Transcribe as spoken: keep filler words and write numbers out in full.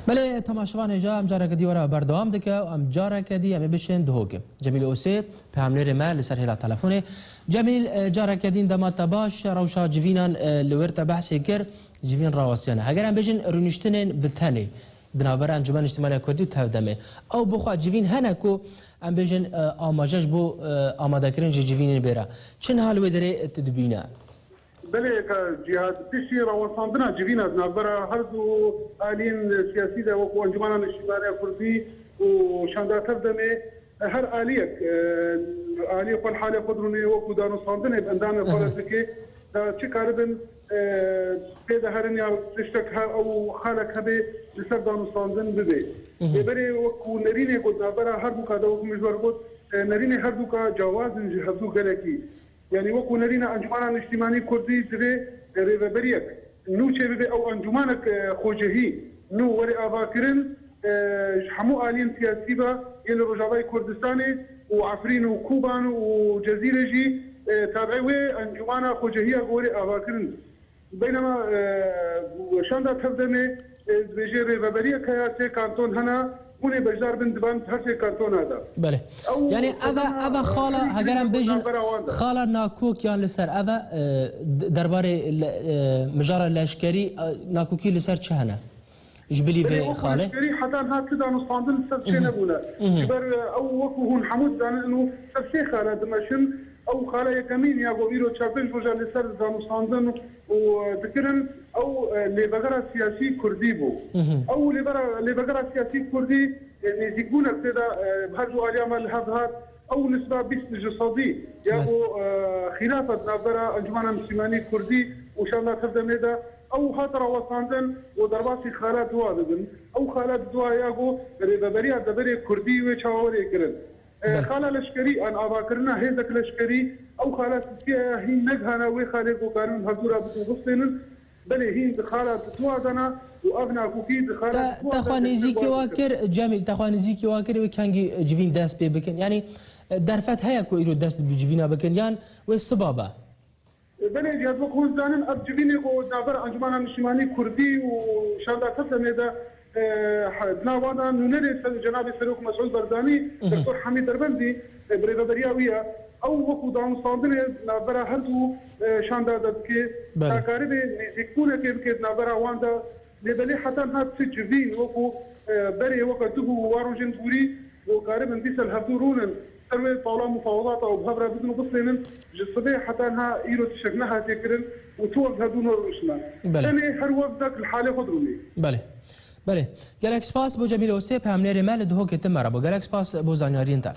Belê, temaşevanê ja em careke dî were berdewam dike û em careke dî em ê biçin Dihokê. Cemîl Osê, peyamnêrê me li ser hêla telefonê. Cemîl, e, careke dîn dema te baş, rewşa civînan, e, li wir te behsê kir, civîn rawestiyane. Heger em bêjin rûniştinên bi tenê di navbera Encûmena Niştimanî ya Kurdî û Tevdemê, ew bixwe civîn hene ku em bêjin, e, amaje ji bo, e, amadekirin ji civînên bêra. Çi niha li wê derê tu dibîne? Belê, ka Cîhad, piştî rawestandina civîna di navbera her du aliyên siyasî de, wekû Encûmena Niştimanî ya Kurdî û Şanda Tevdemê, her aliyek, e, aliyê xwe li halê xwe dirûnê, wekû danûstandinê bi endamê xwe re dike, da çi karibin, e, pê de herin ya tiştek her ew xalek hebe li ser danûstandin bibe. Lê berê wekû nerînê got, navbera her du ka de, wekû min ji we re got, e, nerînê her du ka cawaz in ji hevdu gelekî. Yanî wekû nerîna Encûmena Niştîmanî Kurdî divê rêveberiyek nû çêbibe, ew encûmanek, e, xwecihî nû were avakirin, e, ji hemû aliyên siyasî ve yên li Rojavayê Kurdistanê û Efrîn û Koban û Cezîrê jî, e, tabiê wê encûmana xwecihî ya ku were avakirin. Beynema, e, Şanda Tevdemê, e, dibêje rêveberiyek heye, sê kanton hene, hûn ê beşdar bin di van her sê kantona de. Belê. Ew Yanî ev e, ev e xala, heger em bêjin, navbera wan de. Xala nakok yan li ser ev e, e, d-, derbarê le-, e, mijara leşkerî, e, nakokî li ser çi hene? Ji bilî vê xalê? Leşkerî heta niha ti danûstandin ser çê nebûne. Ji ber, e, ew wekû hûn hemû dizanin, û ser sê xale dimeşin. Ew xala yekemîn ya ku îro çar pênc roja li ser danûstandin û dikirin, ew, e, lêvegera siyasî kurdî bû. Ew lêvera-, lêvegera siyasî kurdî, e, nêzîkbûnek tê de, e, bi her du aliya me li hev hat. Ew nisba bîst ji sedî ya ku, e, xîlaf e di navbera Encûmena Niştîmanî Kurdî û Şanda Tevdemê de. Ew hat rawestandin û derbasî xala dua dibin. Ew xala dua ya ku rêveberiya deverê kurdî wê çawa were kirin. E, xala leşkerî, an avakirina hêzek leşkerî, ew xala sisiya ya hîn negihana wê xalê ku karin hevdû re bidin bistênin. Belê hîn di xala dua de ne û ev nakokî di xala dua de. Te xwe nêzîkî wa kir, Cemîl, te xwe nêzîkî wa kir wê kengî civîn dest pê bikin? Yanî, e, derfet heye ku îro dest bi civîna bikin yan wê siba be? Belê, Cihad, wek hûn zanin, ev civînê ku navbera Encûmena Niştîmanî Kurdî û Şanda Tevdemê de, e, he-, di nav wan de nûnerê ser, Cenabê Serok Mesûd Barzanî, Doktor Hamîd Derbendî, e, bi rêveberiya wî ye. Ew wekû danûstandinê navbera her du, e, şanda de dike, ta karibe nêzîkbûnekê bike di navbera wan de. Lê belê heta niha ti civîn wekû, e, berê weke tu bû û wa rojên dûrî û karibin dîsa li hevdû rûnin, ser wê tawla mufawedata û bi hev re bidin û bistênin, ji sibê heta niha îro tiştek nehatiye kirin û tu wek hevdû nerûniştine. Belê. Tenê her wefdek li halê xwe dirûnê. Belê. Belê. Gelek spas bo Cemîl Osê, peyamnêrê me li Dihokê tim me re bû. Gelek spas bo zanyariyên te.